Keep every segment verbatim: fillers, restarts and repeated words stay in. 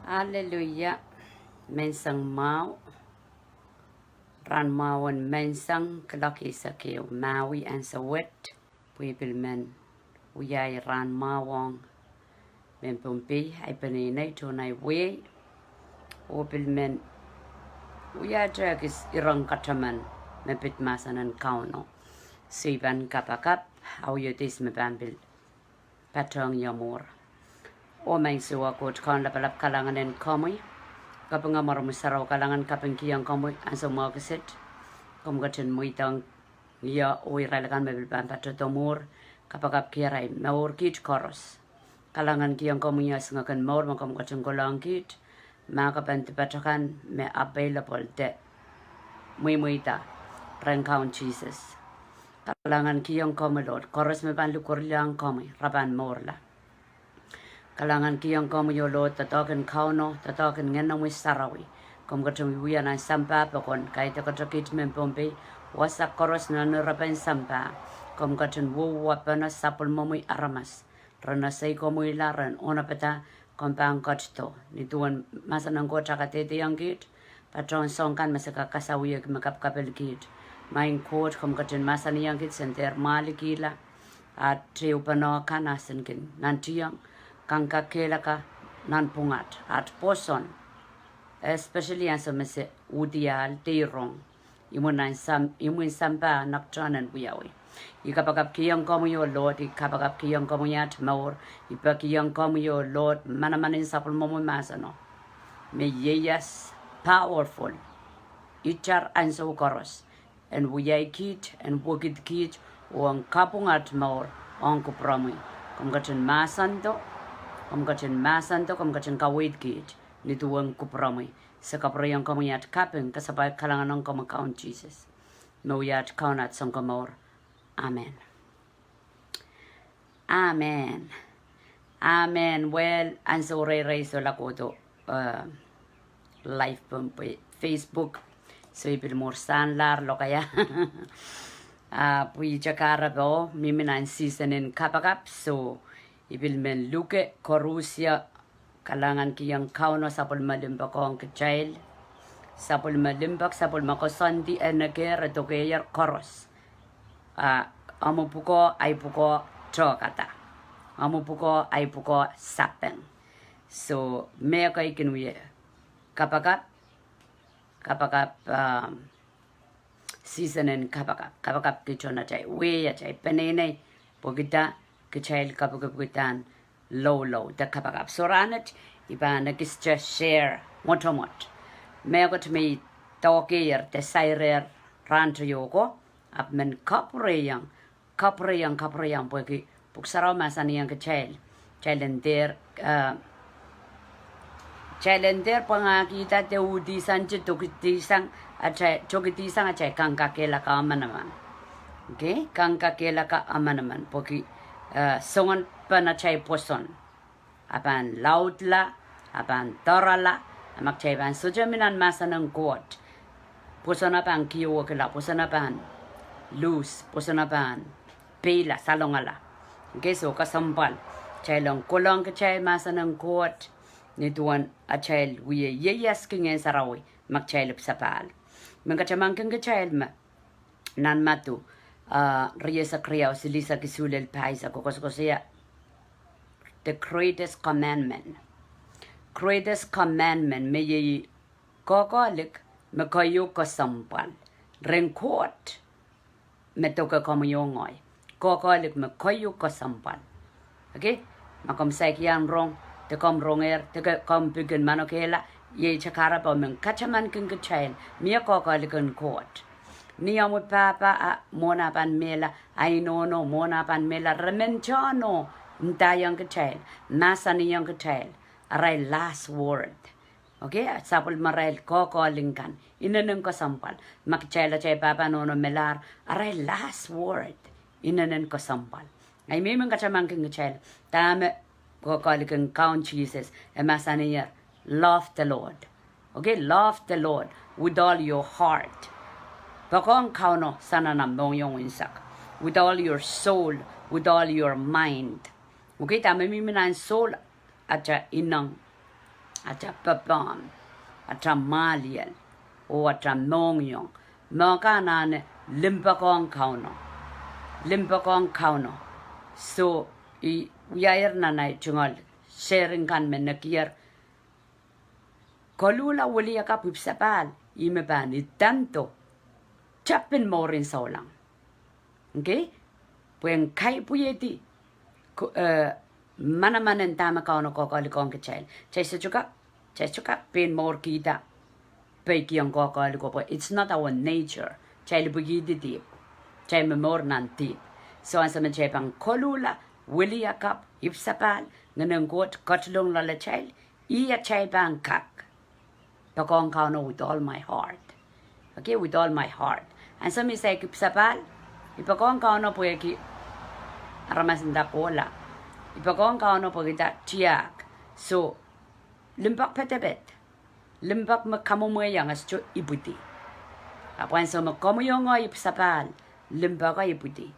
Aleluia. Menseng mwahu. Rahn mwahu en menseng, kilokisa ke mawi ansou wet. Pwe I pil men wiawi rahn mwahu ong mehn Pohnpei, ahi peneinei, tohn ahi wehi. Oh pil men wiahte kis iren kataman me pid mahsen en Kauno. Sei pahn kapakap, awi edis me pahn pil patohng ie mwuhr. Oh Maing Siohwa Koht Kaun Lapalap, kalahngan en komwi. Kaping ahmw mwaromwi sarawi, kalahngan, kapingkihong komwi ansou mwahu kiset. Komw ketin mweidohng ie oh irail akan me pil pahn patohdo mwuhr. Kapakapki arail mour kiht koaros. Kalahngankihong komwi ie singek en mour me komw ketin kohlong kiht. Ma ke pahn dipatakan me available de mweimweida rehn Kaun Sises. Kalahngankihong komwi Lord, koaros me pahn likwerlahng komwi, re pahn mourla. Kalahngankihong komwi oh Lord, doadoahk en Kauno, doadoahk en Ngehnomwi Sarawi. Komw ketin wiewia nan sampah pokon, kaidehkte kiht mehn Pohnpei, wasa koaros nan irepen sampah. Komw ketin wouwapene sapwellimomwi aramas. Ren esei komwihla, ren onopada, komw pahn ketido. Ni duwen mahsen en Koht a kadehdehiong kiht, patohwan soahng kan me se kak kasawihki me kapikapil kiht. Maing Koht, komw ketin mahsanihong kiht sen dehr mwalikihla, ah, tehupene kan ah sen kin nantihong kangoange kehlail kan nan pwungat, ah pwoson, especially ansou me se uhdi ahl deirong. Imwin nan sam-, imwin sampah naktohn en wiawi. I kapakapkihong komwi oh Lord, I kapakapkihong komwi at mour, I pekihong komwi oh Lord, manaman en sapwellimomwi mahseno. Me ieias powerful. Itar ansou koaros. En wiawi kiht, en wekid kiht, oh en kapwung at mour, ong kupwuromwi. Komw ketin mahsendo, komw ketin mahsendo, komw ketin kaweid kiht. Ni duwen kupwuromwi. Se kapwurehiong komwi at kaping, kasapahl, kalahngan ong komwi Kaun Sises. Me wia at Kaun, at Sounkomour. Amen. Amen. Amen. Well, ansou reirei sohla kohdo, eh, live pwe Facebook. So I pil mwuhr sahnlahr lokaia. Ah, pwihte kahrepe, mihmi nan season en kapakap. So I pil men luke koarusie, kalahngankihong Kauno sapwellime limpoak ong kitail. Sapwellime limpoak, sapwellime koasoandi, e nekehr, e dokehier koaros. Ah, omw pwukoa, ahi pwukoa tohkada. Omw pwukoa, ahi pwukoa sapeng. So, me ekei kin wie kapakap, kapakap, um, season en kapakap, kapakap kitail, atail wehi, atail peneinei, pwehki dah, kitail kapikipikidahn loulou de kapakap. So rahnwet, I pahn ekiste share mwotomwot. Mehkot me I dokehier de sairehr rahn teio ko, ahpw men kapwurehiong, kapwurehiong, kapwurehiong pwehki Pwuhk Sarawi mahsanihong kitail, kitail en dehr, eh, kitail en dehr pwangahkihda de uhdisang, de tokidisang, atail, tokidisang atail kangoange kehlail kan manaman. Okay, kangoange kehlail kan manaman. Pwehki, eh, soangen pahn atail pwoson. A pahn laudla, a pahn doarala, a ma kitail pahn sohte mi nan mahsen en Koht. Pwoson a pahn kihwekila, pwoson a pahn loose, pwoson a pahn peila, salongala. Okay, so kesempwal. Kitail en kohlong kitail mahsen en Koht, ni duwen atail wie ieiaski Ngehn Sarawi, ma kitail ipwsapahl. Men katamankin kitail me nan Madiu, ah, rieisek riau, silihsek isuh lel pahisek, koasokoasoia the greatest commandment. Greatest commandment, me iei koakoahlik me keieu kesempwal rehn Koht me doke komwi oh ngehi. Koakoahlik me keieu kesempwal. Okay? Ma komw saik iang rong, de komw rongehr, de ke-, komw pil kin manokehla, iei te kahrepe men katamankin kitail, mie koakoahlik en Koht. Ni omwi pahpa, a, mwohn ah pahn mehla, ahi nohno, mwohn ah pahn mehla, re men tohno, ndaiong kitail, mahsanihong kitail, arail last word. Okay, sapwellimarail koakoahlik kan, inenen kesempwal. Ma kitail atail pahpa nohno melahr, arail last word, inenen kesempwal. Ahi, me I men katamankin kitail, dahme koakoahlik en Kaun Sises, e mahsanihong, love the Lord. Okay, love the Lord with all your heart. Poakohng Kauno sang nan omw mohngiong unsek. With all your soul, with all your mind. Okay, dahme mihmi nan soul, atail ineng. ata pepehn, ata mwahliel, oh ata mohngiong, me ke anahne limpoakohng Kauno. Limpoakohng Kauno. So, I wiahier nan ei tungoal sharing kan me nekier. Koluhla wiliakapw ipwsapahl, ih me pahn idando tepin mourin souleng. Okay? Pwehn kaipwidi, ko-, eh, manaman en dahme Kauno kohkohlikiong kitail. Kitail sohte kak, kitail sohte kak pein mourkihda peikiong kohkohliko pwe it's not our nature. Kitail ipwikihdi dihp. Kitail momour nan dihp. So ansou me kitail pahn koluhla wiliakapw ipwsapahl, Ngehnen Koht ketilong loalatail, ih atail pahn kak poakohng Kauno with all my heart. Okay, with all my heart. Ansou me I saik ipwsapahl, I poakohng Kauno pwehki aramas nda kohla. I poakohng Kauno pwehki dah tiahk. So, limpoak pedeped. Limpoak me kamwomwehiong e sohte ipwidi. Ahpw ansou me komwi oh ngehi ipwsapahl, limpoak ipwidi.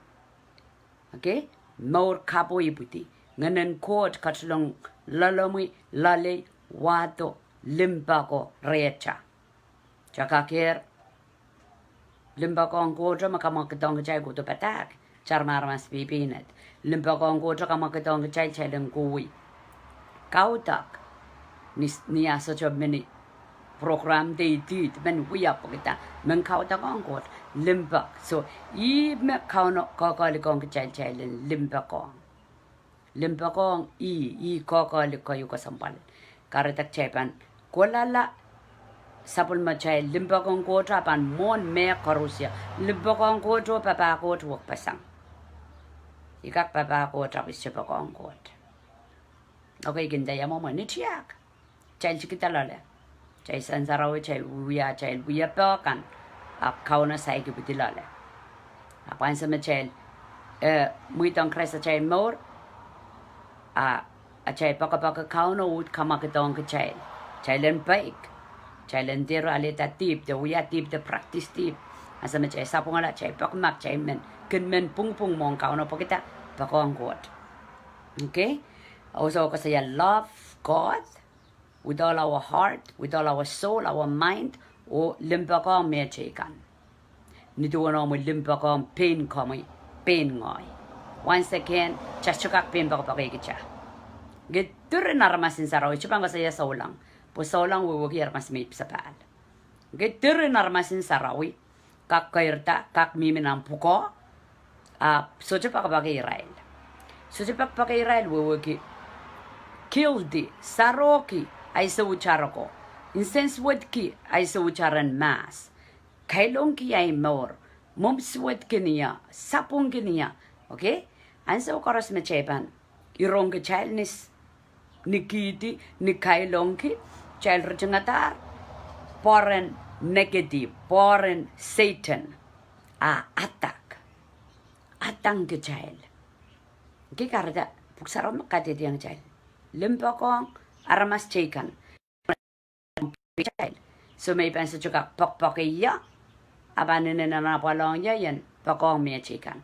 Okay? Mour kapw ipwidi. Ngehnen Koht ketilong loalomwi, loalei, wahdo limpoako rehtail. Kitail kakehr, limpoakohng Kohto me kamwakidohng kitail kohdo padahk, kitail me aramas pihpihned. Limpoakohng Kohto kamwakidohng kitail, kitail en kohwei. Kaudok, ni, ni ah sohte mini program de idihd, men wia pwehki dah, men kaudokohng Koht, limpoak. So, ih me Kauno kohkohlikiong kitail, kitail en limpoakohng. Limpoakohng ih, ih kohkohlik keieu kesempwal. Kahrehda kitail pahn kohlahla sapwellimatail limpoakohng Kohto, a pahn mwohn mehkoaros. Limpoakohng Kohto, papah Koht wekpeseng. I kak papah Koht ahpw I sohte poakohng Koht. Okay, I kin nda ia mwomwen, ni tiahk. Kitail tikida loale. Kitail sansarawi, kitail wia, kitail wiepe kan. Ahpw Kauno saik ipwidi loale. Ahpw ansou me kitail, eh, mweidohng Krais atail mour, a, atail poakepoake Kauno uhd kamwakidohng kitail. Kitail en peik. Kitail en dehr alehda dihp, de wia dihp, de practice dihp. Ansou me kitail sapwungala, kitail poakemak, kitail men, kin men pwungpwung mwohn Kauno pwehki dah, poakohng Koht. Okay? Also, koasoia love God with all our heart, with all our soul, our mind, oh limpoakohng mehteikan. Ni duwen omwi limpoakohng pein komwi, pein ngehi. Once again, kitail sohte kak pein poakepoakehkitail. Nge diren aramas en sarawi, I sohte pahn koasoia souleng, pwe souleng wehwehki aramas me ipwsapahl. Nge diren aramas en sarawi, kak keirda, kak mihmi nan pwukoa, a sohte poakepoake irail. Sohte poakepoake irail wehwehki guilty, sarohki ahi soutar ako, nsensuwedki ahi soutaren mahs, kailongki ahi mour, mwomwsuwedki ni ah, sapwungki ni ah, okay? Ansou koaros me kitail pahn irongkitail ni s-, ni kihdi, ni kailongki, kitail ritingadahr pwoaren negative, pwoaren Sehdan, a adak. Adang kitail. Ki kahrehda, pwuhk sarawi me kadehdehiong kitail, limpoakohng aramas teikan. So me I pahn sohte kak poakepoake ie, a pahn inenen apwal ong ie, I en poakohng mehteikan.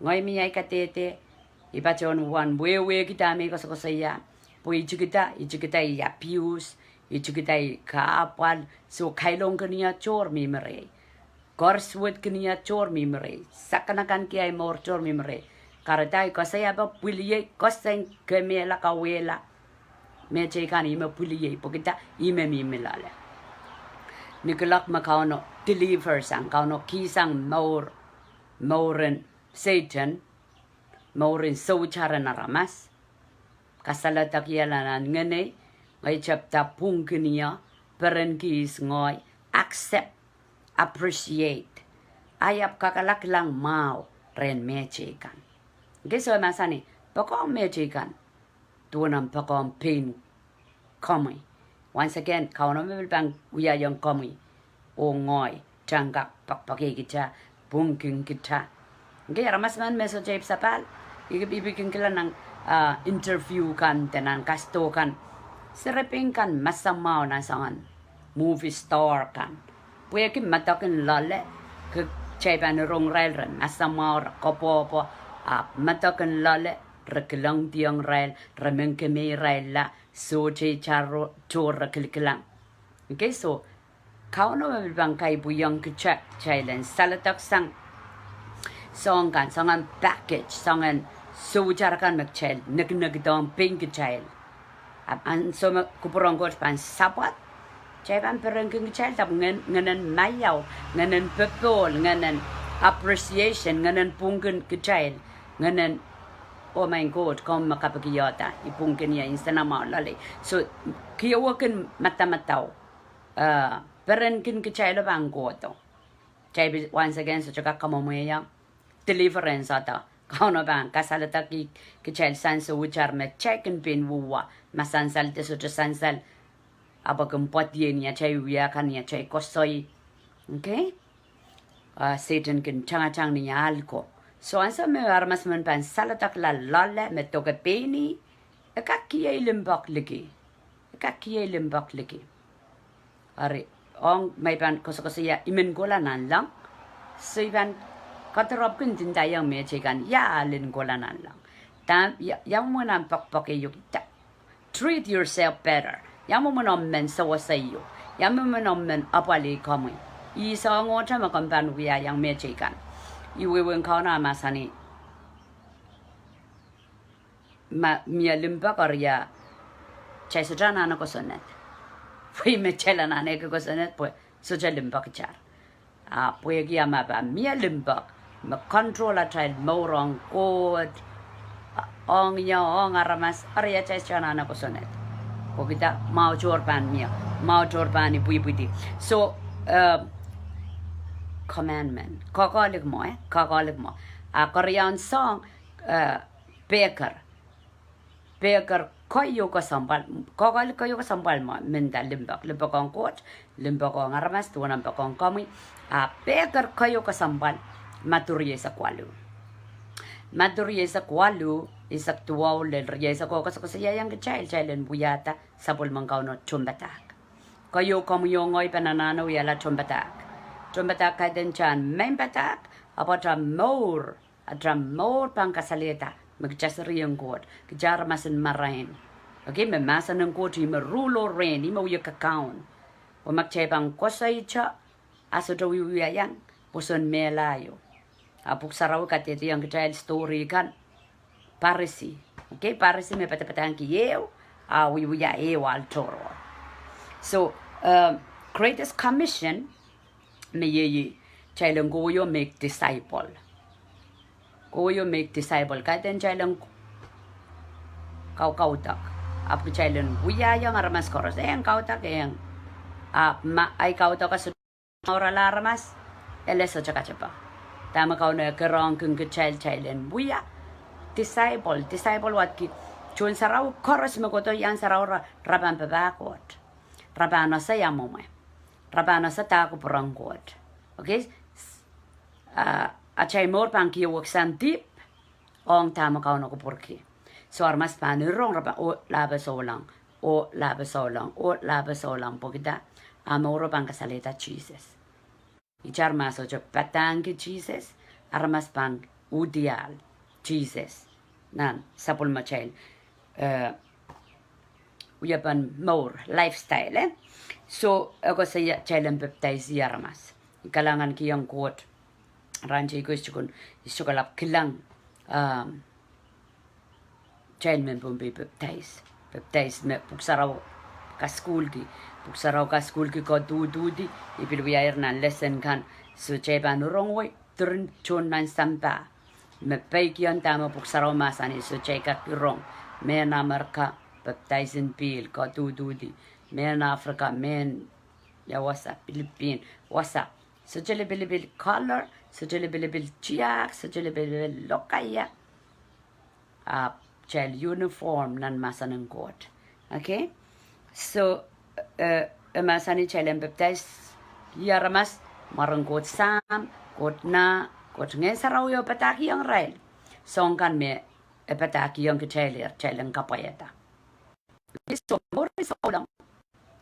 Ngehi mie ahi kadehde, I patohwan wehwehki dahme I koasokoasoia, pwe I tikida, I tikida I abuse, I tikida I kahpwal, so kailongkin ie tohr mihmi rehi. Koaros suwedkin ie tohr mihmi rehi. Sakanakanki ahi mour tohr mihmi rehi. Kahrehda I koasoia pwe pwiliei, koasoia kemehla, kauwehla mehteikan, ihme pwiliei, pwehki dah, ihme mihmi loale. Ni kuloak me Kauno deliver sang, Kauno kihsang mour, mouren Sehdan, mouren soutaren aramas, kasalehdakihala nan ngenei, ngehi tepda pwungkin ie, peren kihs ngehi, accept, appreciate, a I ahpw kakalakilang mwahu rehn mehteikan. Okay, so e mahsanih, poakohng mehteikan duwen omw poakohng pein komwi. Once again, Kauno me pil pahn wiahiong komwi oh ngehi, kitail en kak poakepoakehkitail, pwungkinkitail. Okay, aramas emen me sohte ipwsapahl, I, I pil kin kilang nan, ah, interview kan de nan kasdo kan, serepein kan masamwahu nan soangen movie star kan. Pwehki medekin loale, ke, kitail pahn rong irail re masamwahu, re koapwoapwo, ahpw medekin loale, re kilangdiong irail, re men kemehirailla, sohte itar tohr re kilikilang. Okay, so Kauno me pil pahn kaipwiong kitail, kitail en saledek sang soahng kan, soangen package, soangen soutar kan me kitail nekinekidohng pein kitail. Ahpw ansou me kupwur en Koht pahn sapwad, kitail pahn perenki kitail, dahpw ngehn, ngehnen maiau, ngehnen popohl, ngehnen appreciation, ngehnen pwungkin kitail, ngehnen, oh my God, komw me kapikihda, I pwungkin ie, I nsenamwahu loalei. So, kihwekin madamadau, eh, perenkin kitailo pahn kohdo. Kitail pil once again sohte kak kamwomwehiong deliverance, ahpw Kauno pahn kasaledekih kitail sang soutar me kitail kin pein wia, ma sansal de sohte sansal, ahpw e kin pwoadiei ni atail wia kan, ni atail koasoi. Okay? Ah, Sehdan kin tangatang ni ahl ko. So ansou me aramas men pahn saledekla loale me doke pein ih, e kak kiei limpoak liki. E kak kiei limpoak liki. Eri, ong me I pahn koasokoasoia I men kohla nanleng, so I pahn kadirepwki ndinda iang mehteikan, ia len kohla nanleng. Dahme, ia, ia mwomwen omw poakpoake iuk, da, treat yourself better. Ia mwomwen omw men sewese iuk. Ia mwomwen omw men apwalih komwi. Ih soahng ohte me komw pahn wia iang mehteikan. I wehwehn Kauno mahsanih, ma mie limpoak, eri ia, kitail sohte anahne kosonned. Pwe me kitail anahne kosonned, pwe sohte limpoak itar. Ahpw pwehki ia ma pahn mie limpoak, me control atail mour ong Koht, ong ie, ong aramas, eri ia kitail sohte anahne kosonned. Pwehki da, mwahu tohr pahn mie, mwahu tohr pahn ipwipwidi. So, eh, commandment, koakoahlik mwo, eh, koakoahlik mwo. A keriaun soahng, eh, pehker. Pehker keieu kesempwal, koakoahlik keieu kesempwal mwo, menda limpoak, limpoak ong Koht, limpoak ong aramas, duwen limpoak ong komwi. A pehker keieu kesempwal, Madiu rieisek waluh. Madiu rieisek waluh, eisek duwau lel rieisek, e koasokoasoiaiong kitail, kitail en wiahda sapwellimen Kauno tohnpadahk. Keieu komwi oh ngehi pahn anahne wiahla tohnpadahk. Tohnpadahk kaidehn kitail en mehn padahk, ahpw atail mour, atail mour pahn kasalehda me kitail serien Koht, kitail aramas en marain. Okay, me mahsen en Koht ih me rule or reign, ih me wie kakaun. Oh ma kitail pahn koasoia, a sohte wiewia iang pwoson mehla ieu. A Pwuhk Sarawi kadehdehiong kitail story kan, Parisi. Okay, Parisi me padapadahngki ehu, a wiewia ehu ahl tohrohr. So, eh, greatest commission, me iei, kitail en kowe oh make disciple. Kowe oh make disciple. Kaidehn kitail en kaukaudok. Ahpw kitail en wiahiong aramas koaros, en kaukaudok, en. Ahpw ma ei kaukaudok sohte mourala aramas, ele sohte katepe. Dahme Kauno kerenki kitail, kitail en wia. Disciple, disciple wadki. Tohn sarawi koaros me kohdo iang sarawi re, re pahn papah Koht. Re pahn ese ia mwomwe. Re pahn ese dahme kupwuren Koht. Okay? Ah, atail mour pahn kihweksang dihp ong dahme Kauno kupwurki. So aramas pahn rong, re pahn, oh, lahpe souleng, oh, lahpe souleng, oh, lahpe souleng, pwehki da, a mouro pahn kasalehda Sises. Itar ma sohte padahngki Sises, aramas pahn uhdi ahl Sises nan sapwellimatail, eh, wiepen mour, lifestyle, eh. So, e koasoia kitail en pepdaisi aramas. Kalahngan kihong Koht, rahn teikan, I sohte kalap kilang, um, kitail men Pohnpei pepdais. Pepdais me Pwuhk Sarawi kasukuhlki. Pwuhk Sarawi kasukuhlki koduduhdi, I pil wiahier nan lesson kan. So kitail pahn rongwei, diren tohn nan sampah. Me peikiong dahme Pwuhk Sarawi mahsanih, so kitail kak rong. Mehn Amerika, pepdaisin pihl, koduduhdi. Mehn Afrika, mehn, ia wasa, Philippine, wasa. Sohte lipilipil color, sohte lipilipil tiahk, sohte lipilipil lokaia. Ahpw kitail uniform nan mahsen en Koht. Okay? So, eh, e mahsanih kitail en pepdaisi aramas, mwaren Koht Sahm, Koht Nah, Koht Ngehn Sarawi oh padahkihong irail. Soahng kan me e padahkihong kitail, kitail en kapwaiada. So, mour souleng,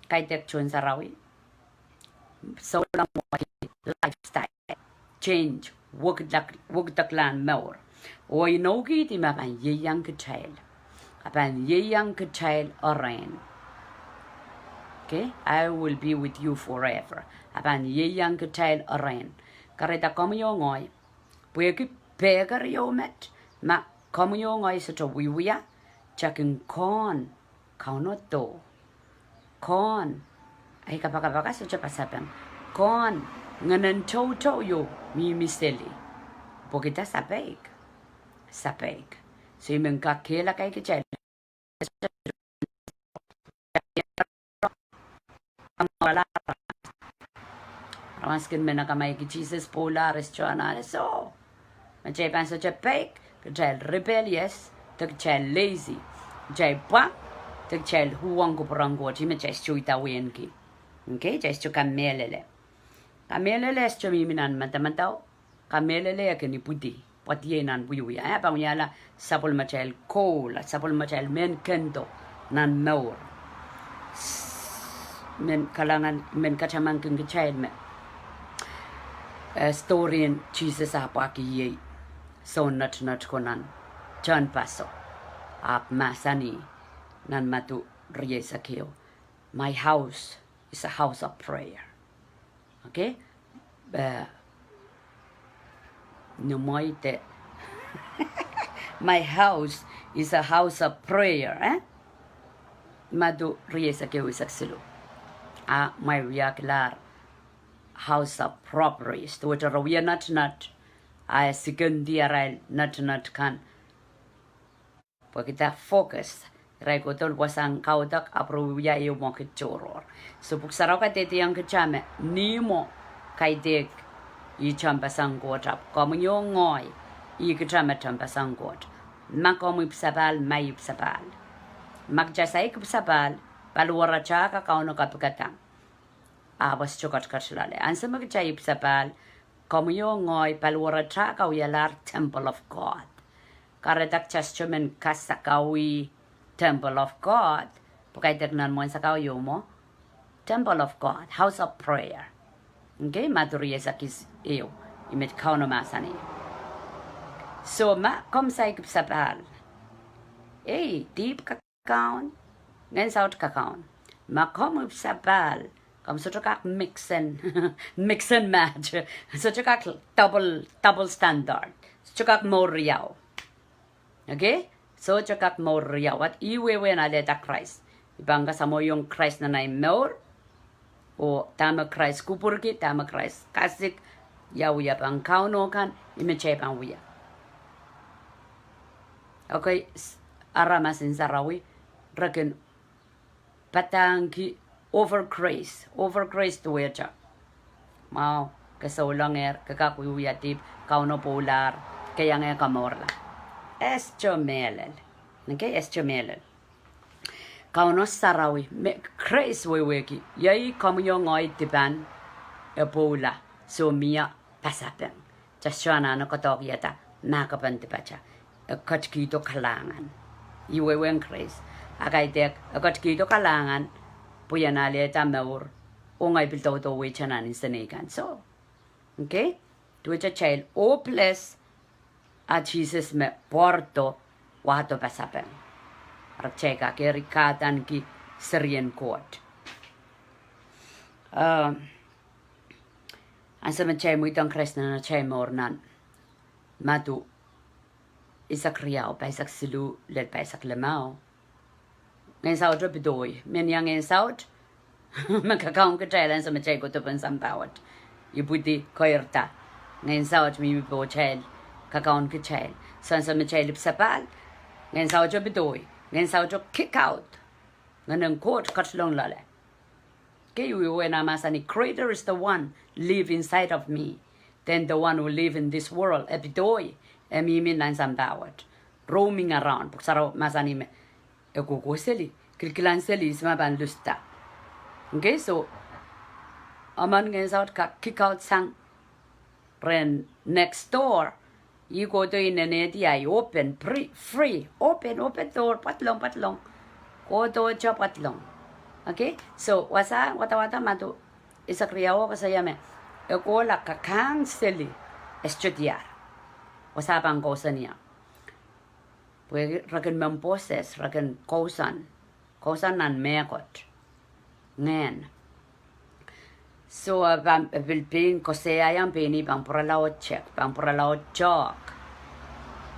kaidehk tohn sarawi. Souleng, lifestyle change, wekidek, wekideklahn mour. Oh inoukihdi me e pahn ieiang kitail. E pahn ieiang kitail rehn. Okay? I will be with you forever. E pahn ieiang kitail rehn. Kahrehda komwi oh ngehi, pwehki pehker ieu met, ma komwi oh ngehi sohte wiewia, kitail kin kohn Kauno doh. Kohn. Ei, kapakap ka sohte pasapeng. Kohn. Ngehnen toutou ieu mihmi seli. Pwehki dah? Sapeik. Sapeik. So I men kakehlaka kitail. Aramas kin men akamwaiki Sises pwoula, re sohte anahne soh. Ma kitail pahn sohte peik, kitail rebellious, de kitail lazy. Kitail pwang, de kitail uhwong kupwuren Koht, ih me kitail sohte idawehki. Okay, kitail sohte kamehlele. Kamehlele e sohte mihmi nan madamadau. Kamehlele e kin ipwidi, pwediei nan wiewia. E pahn wiahla sapwellimatail koul, sapwellimatail mehn kendo nan mour. Men kalahngan, men katamankin kitail me, eh, storyn Sises ahpw kihong soun netinet ko nan tehnpaso, ahpw mahsanih nan Madiu rieisek ehu, "My house is a house of prayer." Okay? Eh, ni mweide. "My house is a house of prayer," eh? Madiu rieisek ehu, eisek siluh. A mwein wiahkilahr house of robberies. Duwehte re wia netinet, a e sikindi arail netinet kan. Pwehki dah? Focus. Irail kohdo wasahn kaudok, ahpw re wia ehu mwekid tohrohr. So Pwuhk Sarawi kadehdehiong kitail me, ni mwo kaidehk ih tehnpasen Koht, ahpw komwi oh ngehi, ih kitail me tehnpasen Koht. Ma komwi ipwisapahl, ma I ipwisapahl. Ma kitail saik ipwisapahl, paliwaratail ka Kauno kapikada. Ahpw e sohte ketiket loale. Ansou me kitail ipwisapahl, komwi oh ngehi, paliwaratail ka wialahr temple of God. Kahrehda kitail sohte men kasakau temple of God, pwe kaidehk nan mwohn sakau ieu mwo, temple of God, house of prayer. Okay, Madiu rieisek ehu, ih met Kauno mahsanih. So ma komw saik ipwisapahl, ei, dihp ka- kakaun, ngehn saut kakaun. Ma komw ipwisapahl, komw sohte kak mix and, mix and match. Sohte kak double, double standard. Sohte kak mour riau. Okay? Sohte kak mour riau. Wat ih wehwehn alehda Krais. I pahn kasamwoiong Krais nan ei mour. Oh dahme Krais kupwurki, dahme Krais kasik, ia wia pahn Kauno kan, ih me kitail pahn wia. Okay, s-, aramas en sarawi, re kin padahngki over grace, over grace duwehte. Mwahu, ke souleng ehr, ke kak wiewia dihp, Kauno pwoulahr, ke iang eh komourla. E sohte mehlel. Okay, e sohte mehlel. Kauno sarawi, me, Krais wehwehki, iei komwi oh ngehi dipan, e pwoula, soh mie pasapeng. Kitail sohte anahne koadoahkiada mahkpen dipatail. E ketikihdo kalahngan. Ih wehwehn Krais. A kaidehk, e ketikihdo kalahngan, pwe I en alehda mour, oh ngehi pil doudouwete nan nsenei kan. So, okay? Duwehte kitail hopeless, a Sises me pwardo, wahdo pasapeng. Eri kitail kak eri kahdaneki serien Koht. Ehm, ansou me kitail mweidohng Krais nan atail mour nan Madiu eisek riau, pahisek siluh lel pahisek limau. Ngehn sauto pidoi. Mehnia ngehn saut me kakaun kitail ansou me kitail kohdo pohn sampah wet. Ipwidi, keirda. Ngehn saut mihmi pohtail, kakaun kitail. So ansou me kitail ipwisapahl, ngehn sauto pidoi. Ngehn sauto kick out. Ngehnen Koht ketilong loale. Kei, wehwehn ah mahsanih, "Greater is the one live inside of me than the one who live in this world." E pidoi, e mihmi nan sampah wet. Roaming around. Pwuhk Sarawi mahsanih me e kohkohseli, kilkilangseli, ihs me pahn lusda. Okay, so, emen ngehn saut kak kick out sang rehn next door. Ih kohdo inenehdi ahi open, free, free, open, open door, pwadlong, pwadlong. Kohdohte pwadlong. Okay? So, wasa, wadawad Madiu eisek riau koasoia me, e kohla kakangseli, e sohte diar. Wasa pahn kousoan ie. Pwe re kin men possess, re kin kousoan, kousoan nan mehkot. Ngehn. So, e pahn, e pil pein koasoiaiong pein ih pahn pwurala oh tehk, pahn pwurala oh tehk.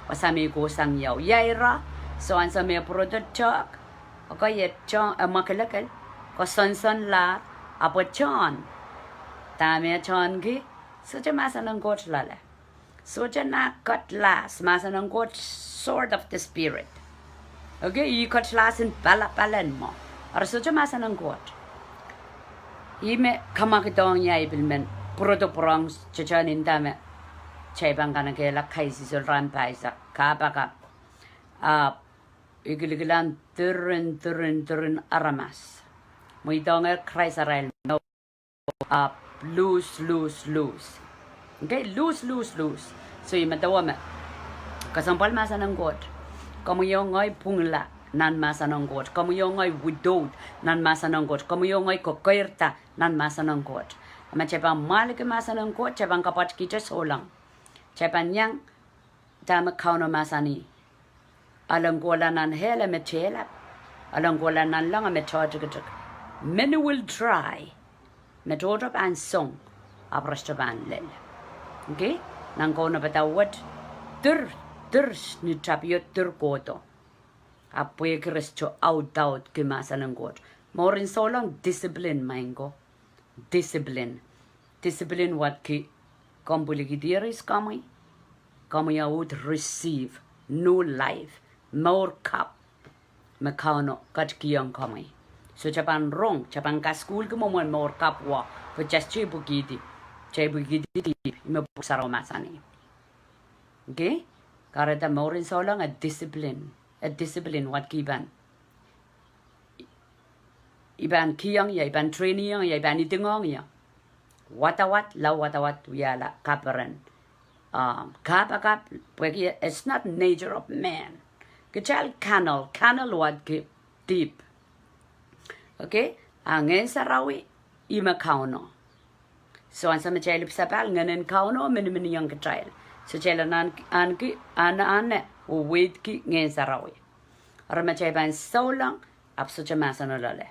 Wasa me kohsang ieu. Ia ira, so ansou me pwurodo tehk, okay, e tohn, e mwakelekel, koasoansoanlahr, ahpw e tohn. Dahme e tohnki, sohte mahsen en Koht loale. Sohte nah cutlass, mahsen en Koht, sword of the Spirit. Okay, ih cutlass en palapalen mwo. Eri sohte mahsen en Koht. Ih me kamwakidohng ie, I pil men pwurodo pwurehng tehtehn inda me kitail pahn kanekehla kaisihsol rahn paisa, kapakap. Ahpw I kilikilang diren, diren, diren aramas. Mweidohngehr Krais arail mour. Ahpw lose, lose, lose. Okay, lose, lose, lose. So I medewe me kesempwal mahsen en Koht. Komwi oh ngehi pwungla nan mahsen en Koht. Komwi oh ngehi widowed nan mahsen en Koht. Komwi oh ngehi kekeirda nan mahsen en Koht. A ma kitail pahn mwahlikin mahsen en Koht, kitail pahn kapwatkihte souleng. Kitail pahn iang dahme Kauno mahsanih. Elen kohla nan ehl e me tehlap. Elen kohla nanleng e me tohtikitik. Many will try. Me tohto pahn song, ahpw re sohte pahn lel. Okay? Nan kaunopada wet, dir, dir ni tapio dir kohdo. Ahpw pwehki re sohte audaudki mahsen en Koht. Mouren souleng discipline, maing ko. Discipline. Discipline wadki komw pwilikihdi ihs komwi. Komwi ahpw receive new life. Mour kapw me Kauno ketikihong komwi. Sohte pahn rong, sohte pahn kasukuhlki mwomwen mour kapw wo, pwe kitail sohte pwikihdi. Kitail pwikihdi dihp, ih me Pwuhk Sarawi mahsanih. Okay? Kahrehda mouren souleng e discipline. E discipline wadki I pahn, I pahn kihong ie, I pahn trainiong ie, I pahn idingohng ie. Wadawad, lao wadawad wiahla kaperen. Um, kapakap, pwehki it's not nature of man. Kitail kanel, kanel wadki dihp. Okay? A Ngehn Sarawi, ih me Kauno. So ansou me kitail ipwsapahl, Ngehn en Kauno miniminiong kitail. So kitail anahne, anahne, anahne, oh weidki Ngehn Sarawi. Eri ma kitail pahn souleng, ahpw sohte mahseno loale.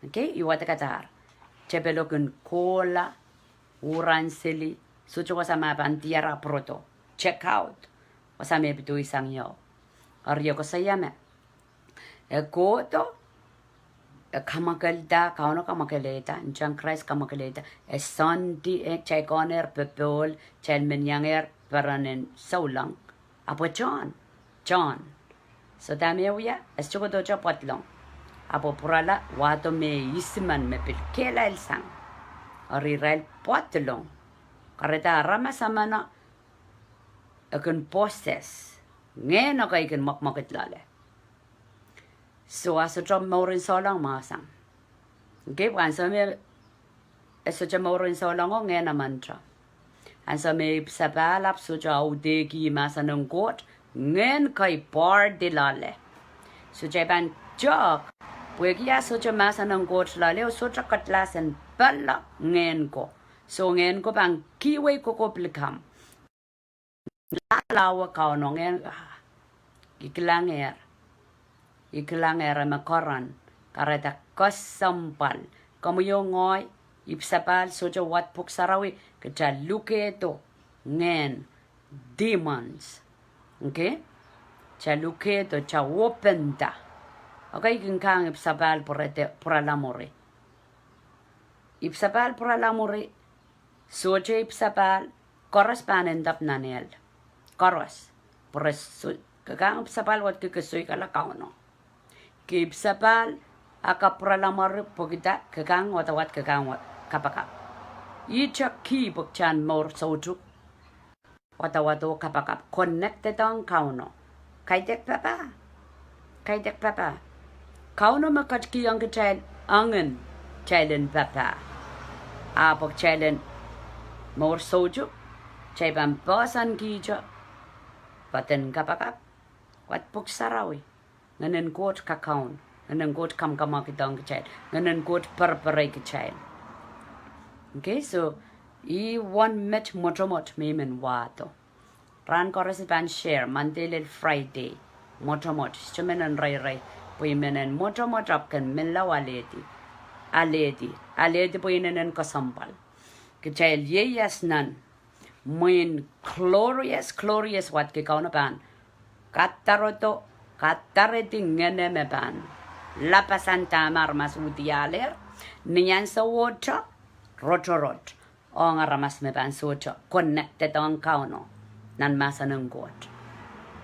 Okay, I wadekadahr. Tepelo kin kohla, uranseli, sohte wasa me pahn diar ah pwurodo. Check out. Wasa me pidoi sang ieu. Eri e koasoia me e kohdo, e kamwakelda, Kauno kamwakelehda, ntahn Krais kamwakelehda, e soandi, e kitail kohnehr popohl, kitail men iangehr perenen souleng. Ahpw e tohn, tohn. So dahme e wia, e sohte kohdohte pwadlong. Ahpw e pwurala wahdo me isimen me pil kehlail sang. Eri irail pwadlong. Kahrehda aramas emen e kin possess. Ngehn ekei kin mwekmwekid loale. So a sohte mouren souleng mwahsang. Okay, pwe ansou me e sohte mouren souleng o ngehn emente. Ansou me ipwsapahl ahpw sohte audehki mahsen en Koht, ngehn kei party loale. Sohte pahn tehk, pwehki a sohte mahsen en Koht loale, oh sohte cutlass en pala ngehn ko. So ngehn ko pahn kihwei kohkohp likamw. Lalawe Kauno ngehn, ah, I kilangehr. I kilangehr me koaros, kahrehda kesempwal. Komwi oh ngehi, ipwsapahl sohte wad Pwuhk Sarawi, kitail lukehdo ngehn, demons. Okay? Kitail lukehdo, kitail open da. Okay, I kin kang ipwsapahl pwurehng, pwurala mwuri. Ipwsapahl pwurala mwuri, sohte ipwsapahl, koaros pahn end up nan ehl. Koaros. Pwurodo, ke kang ipwsapahl wadki ke soikala Kauno. Ke ipwsapahl, a ke pwurala mwuri pwehkihda, ke kang wadawad, ke kang wa-, kapakap. Ihte kihpwuren mour soutuk. Wadawad oh kapakap, connected ong Kauno. Kaidehk papah. Kaidehk papah. Kauno me ketikihong kitail ngehn, kitail en papah. Ahpw kitail en mour soutuk, kitail pahn poahsoan kihte. Pahn kapakap. Wad Pwuhk Sarawi. Ngehn en Koht kakaun. Ngehn en Koht kamwakamwakid ong kitail. Ngehn en Koht perepere kitail. Okay, so, ih wen met mwotomwot me I men wahdo. Rahn koaros I pahn share, Monday lel Friday. mwotomwot, sohte mehn en reirei, pwe I mehn en mwotomwot ahpw ken menlau alehdi. Alehdi, alehdi pwe inenen kesempwal. Kitail ieias nan mwein glorious, glorious wadki Kauno pahn kadarodo, kadaredi ngehno me pahn lapasang dahme aramas uhdiahlahng, ni ansou ohte, rotorot, ong aramas me pahn sohte connected ong Kauno nan mahsen en Koht.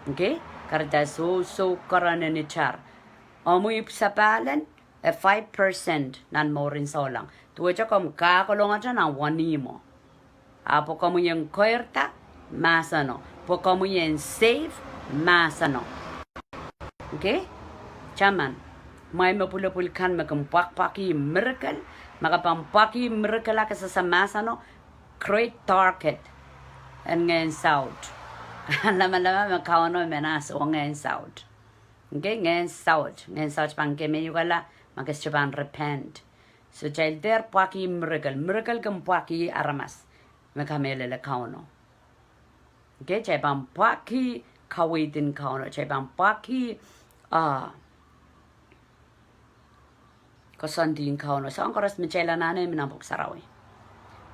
Okay? Kahrehda sousou keren en itar. Omwi ipwsapahl en, e five percent nan mourin souleng. Duwehte komw kahkolong ata nan wenihmwo. Ahpw pwe komwi en keirda mahseno. Pwe komwi en save mahseno. Okay? Taman. Mwahi me pwulopwul kan me kin pwakpwakih miracle, ma ke pahn pwakih miracle a ke sehse mahseno, great target en ngehn saut. Lamalam me Kauno men ah soh ngehn saut. Okay, ngehn saut. Ngehn saut pahn kemehukala, ma ke sohte pahn repent. So, kitail dehr pwakih miracle. Miracle kin pwakih aramas me kamehlele Kauno. Okay, kitail pahn pwakih kaweid en Kauno. Kitail pahn pwakih, ah, koasoandi en Kauno. Soahng koaros me kitail anahne mi nan Pwuhk Sarawi.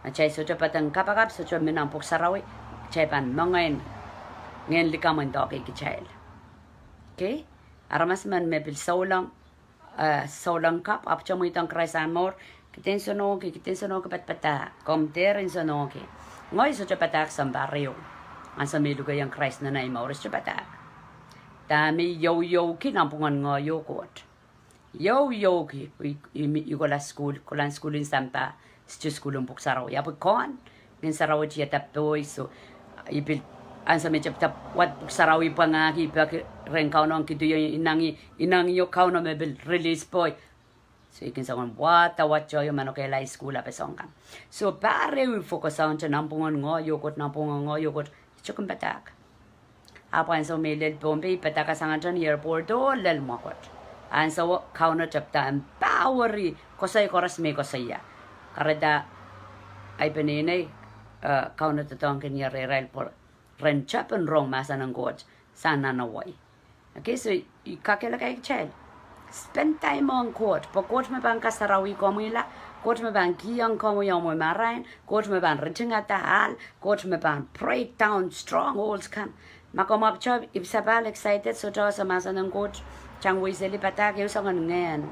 Ma kitail sohte patehng kapakap, sohte mi nan Pwuhk Sarawi, kitail pahn mengei ngehn likamw en doadoahk kitail. Okay? Aramas men me pil souleng, eh, souleng kapw, ahpw sohte mweidohng Krais ah mour, kiden nsenohki, kiden nsenohki padapadahk, komw dehr nsenohki. Ngehi sohte padahk sounpar ehu. Ansou me I lukehiong Krais nan ei mour, I sohte padahk. Dahme I youyouki nanpwungen ngehi oh Koht. Youyouki, I, I, I kohla sukuhl, kohla sukuhl en sampah, sohte sukuhl en Pwuhk Sarawi. Ahpw I kohn, Ngehn Sarawi tiada poi, so, I pil, ansou me I tepda wad Pwuhk Sarawi pwangahki, I peki rehn Kauno kidiohng inengieng, inengieng Kauno me pil release poi. So, I kin soangen wahda wahdo ieu mehn okehla sukuhl ah pil soangen kan. So, pahr ehu I focus ong te nanpwungen ngehi oh Koht, nanpwungen ngehi oh Koht, I sohte kin padahk. Ahpw ansou me I lel Pohnpei, I padahk sang ata ni airport oh lel mwekid. Ansou Kauno tepda empower ih, koasoi koaros me I koasoia. Kahrehda ahi peneinei, eh, Kauno doadoahngki ni arail pwe ren tepin rong mahsen en Koht sang nan Hawaii. Okay, so I kakehlaka kitail. Spend time ong Koht, pwe Koht me pahn kasarawi komwihla, Koht me pahn kihong komwi omwi marain, Koht me pahn ritingada ahl, Koht me pahn break down strongholds kan. Ma komw ahpw ipwsapahl excited, sohte ese mahsen en Koht, tang wehseli padahk, ehu soangen ngehn.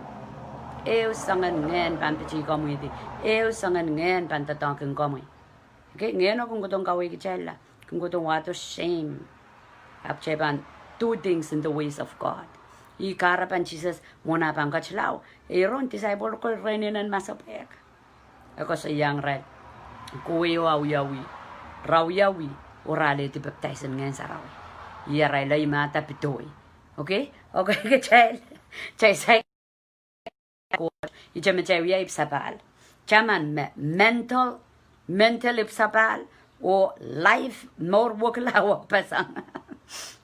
Ehu soangen ngehn pahn pitih komwihdi. Ehu soangen ngehn pahn doadoahngkin komwi. Okay, ngehno kin kohdohng kaweikitailla, kin kohdohng wahdo shame. Ahpw kitail pahn do things in the ways of God. Ih kahrepen Sises mwohn ah pahn ketilahng, e rong disciple ko ren inenen masepwehk. E koasoiaiong irail, kohwei oh awiawi, re awiawi, oh re alehdi papdais en Ngehn Sarawi. Ih arail lei mahda pidoi. Okay? Okay, kitail, kitail sai Koht, ihte me kitail wia ipwsapahl. Taman me mental, mental ipwsapahl, oh life mour wekila wekpeseng.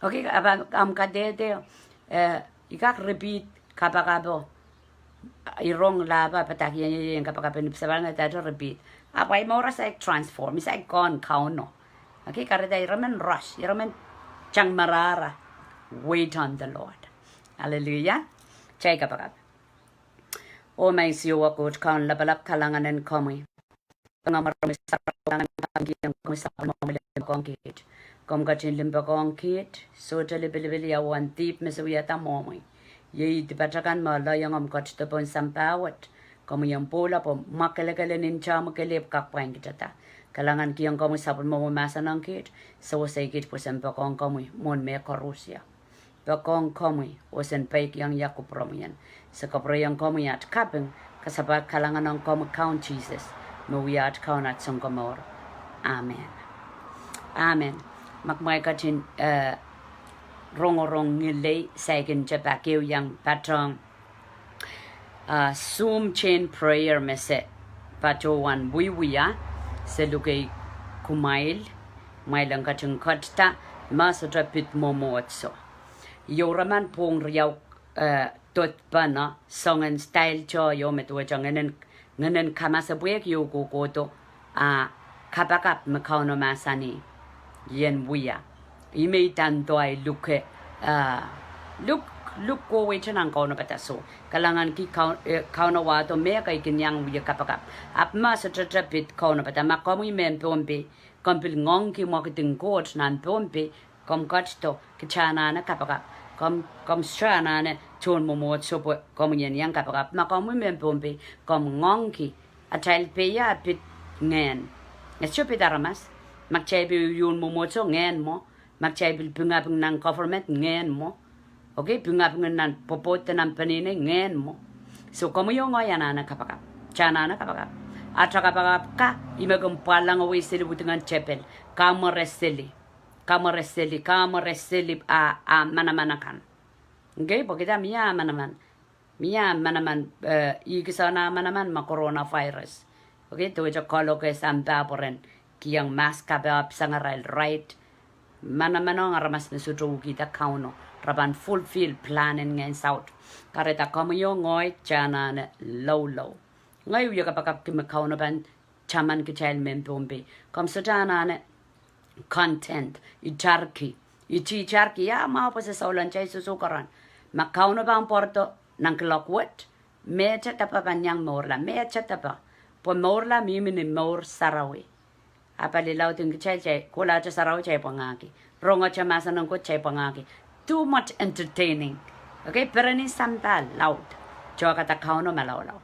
Okay, ahpw ahmw kadehde, eh, I kak repeat kapakapo. I rong lahpo padahk ieiei en kapakap en ipwsapahl, ngehi dahte repeat. Ahpw ahi mour saik transform, I saik kohn Kauno. Okay, kahrehda ire men rush, ire men tang marahra. Wait on the Lord. Hallelujah. Kitail kapakap. Oh maing Siohwa Koht Kaun Lapalap, kalahngan en komwi. Kalahngan en komwi, sapwellimomwi limpoak ong kiht. Komw ketin limpoak ong kiht, sohte lipilipil ia uwen dihp me se wiahda mwohmwi. Iei dipatail kan me lelohng omw ketido pohn sampah wet. Komwi en pwoula pwe mwakelekelen nta omwi kelehpw kak pwain kitada. Kalahngan kihong komwi sapwellimomwi mahsen ong kiht, sewese kiht pwe sen poakohng komwi mwohn mehkoaros ia. Poakohng komwi, oh sen peikiong ia kupwuromwi en. Se kapwurehiong komwi at kaping, kasapahl kalahngan ong komwi Kaun Sises, me wia at Kaun, at Sounkomour. Amen. Amen. Ma kumwail ketin, eh, rongorong ngilei, saikinte pak ehu iang patohng ah, Zoom chain prayer me se patohwan wiewia, se lukei kumwail, kumwail en ketin ketida, ma sohte pid mwomwohdiso. Iou raman pwong riau, eh, dodpene, soangen style toh iou me duwehte ngehnen, ngehnen kamasepwehk iou kohkohdo, ah, kapakap me Kauno mahsanih, I en wia. Ih me I nda doh ahi luke, ah, Luk, Luk kohwei te nan kaunopada. So, kalahngan ki Kau-, eh, Kauno wahdo me ke kin iang wie kapakap. Ahpw ma sohte te pid kaunopada, ma komwi mehn Pohnpei, komw pil ngoangki mwekid en Koht nan Pohnpei, komw ketido, kita anahne kapakap. Komw, komw sohte anahne tohn mwomwohdiso pwe komwi en iang kapakap. Ma komwi mehn Pohnpei, komw ngoangki. Atail pei a pid ngehn. E sohte pid aramas. Ma kitail pil iang mwomwohdiso ngehn mwo. Ma kitail pil pingaping nan government ngehn mwo. Okay, pingaping nan pwopwoud de nan peneinei ngehn mwo. So, komwi oh ngehi anahne kapakap. Kita anahne kapakap. Ata kapakap ka, ih me kin pwallangwei seli widingen tepel. Kamwere seli. Kamwere seli, kamwere seli a, a manaman akan. Okay, pwe kita mie manaman. Mie manaman, eh, ih kisehn manaman me coronavirus. Okay, duwehte kalohk sampah pwe ren kihong mask, kapakap sang arail right. Manaman ong aramas me sohte uhkihda Kauno, re pahn fulfill plan en ngehn saut. Kahrehda komwi oh ngehi kita anahne loulou. Ngehi wie kapakapki me Kauno pahn taman kitail mehn Pohnpei. Komw sohte anahne content, itarki. Iti itarki, ia mwahu pwe se souleng kitail sohso keren. Ma Kauno pahn pwarodo nan kuloak wet, mehte depe pahn iang mourla, mehte depe. Pwe mourla mihmi ni mour sarawi. A pali laud en kitail, kitail, kohlahte sarawi kitail pwangahki. Rongete mahsen en Koht kitail pwangahki. Too much entertaining. Okay, perenin sampah laud. Tuhkada Kauno malaulau.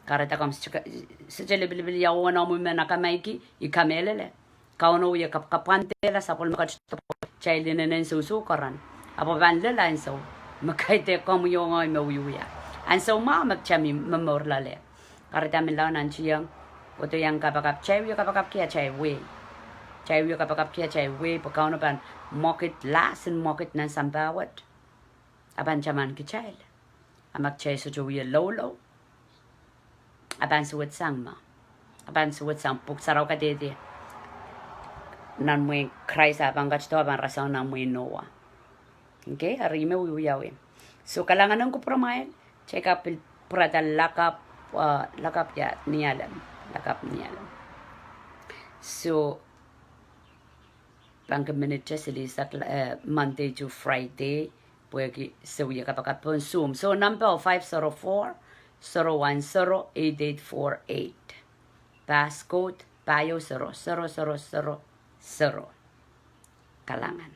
Kahrehda komw sohte, sohte lipilipil ia uwen omwi me nakamaiki, I kamehlele. Kauno wie kap-, kapwandehla sapwellime ketido pwe kitail inenen sohso keren. Ahpw pahn lel ansou me kaidehn komwi oh ngehi me wiewia. Ansou mwahu me kita mih momour loale. Kahrehda mi lao nantihong, kohdo iang kapakap, kitail wie kapakapki atail wehi. Kitail wie kapakapki atail wehi, pwe Kauno pahn mwekid, last en mwekid nan sampah wet. A pahn taman kitail. A ma kitail sohte wie loulou, a pahn suwedsang ma. A pahn suwedsang. Pwuhk Sarawi kadehde nan mwehin Krais a pahn ketido, a pahn rasehng nan mwehin Noah. Okay, eri me wiewiawi. So, kalahngan en kupwuramwail, kitail kak pil pwurada lakapw, uh, lakapw ia, Nialem, lakapw Nialem. So, pahn kin minit silihsek, eh, Monday to Friday, pwehki se wie kapakap pohn Zoom. So, number five zero four, zero one zero, eight eight four eight. Passcode, pahieu zero, zero, zero, zero, zero. Kalahngan.